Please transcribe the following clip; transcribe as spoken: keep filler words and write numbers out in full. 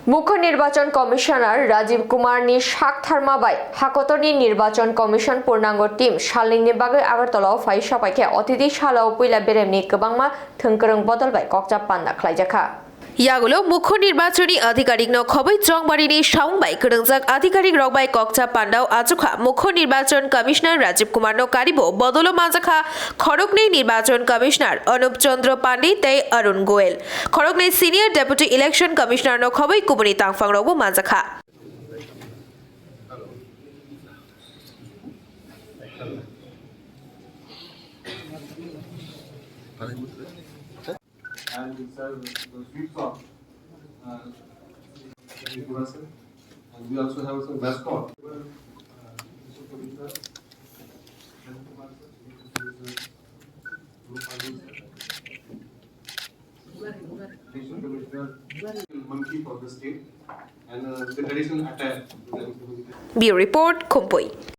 Mukho Nirbachon Commissioner Rajiv Kumar ni saktharma bai Hakotorni Nirbachon Commission purnango team salnwini bagwi Agartala o phai sapaikhe otithi sala o puila beremni kwbangma thwngkwrwng bodol bai kokcha panda khlaijakha. Yagulo Mukho Nirbachoni Adhikarik no khoboi Chongbarini samung bai kwrwngjak adhikarik rok bai kokcha pandao achukha Mukho Nirbachon Commissioner Rajiv Kumar no karibo bodolo manjakha khoroknwi Nirbachon Commissioner Anup Chandra Pandey tei Arun Goel. Khoroknwi Senior Deputy Election Commissioner no khoboi kubuni tangphang rokbo manjakha. And it's a sweet song. Uh, and we also have some mascot. Monkey for the state and uh, the traditional attire. Bureau Report, Khumpui.